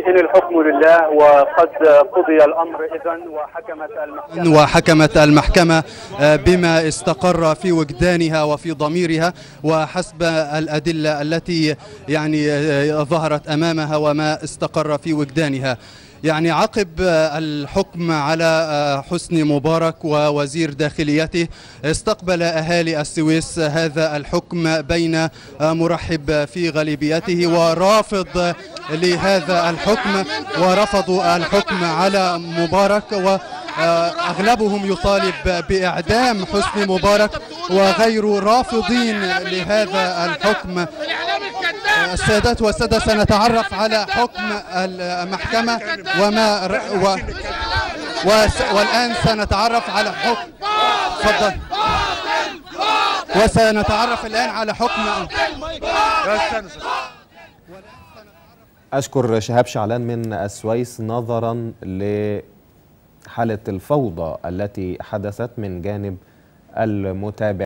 إن الحكم لله وقد قضي الأمر إذن وحكمت المحكمة بما استقر في وجدانها وفي ضميرها وحسب الأدلة التي يعني ظهرت أمامها وما استقر في وجدانها. يعني عقب الحكم على حسني مبارك ووزير داخليته استقبل أهالي السويس هذا الحكم بين مرحب في غالبيته ورافض لهذا الحكم، ورفضوا الحكم على مبارك، وأغلبهم يطالب بإعدام حسني مبارك وغير رافضين لهذا الحكم. السادات والسادة سنتعرف على حكم المحكمة والآن سنتعرف على حكم. تفضل. وسنتعرف الآن على حكم. أشكر شهاب شعلان من السويس. نظرا لحالة الفوضى التي حدثت من جانب المتابع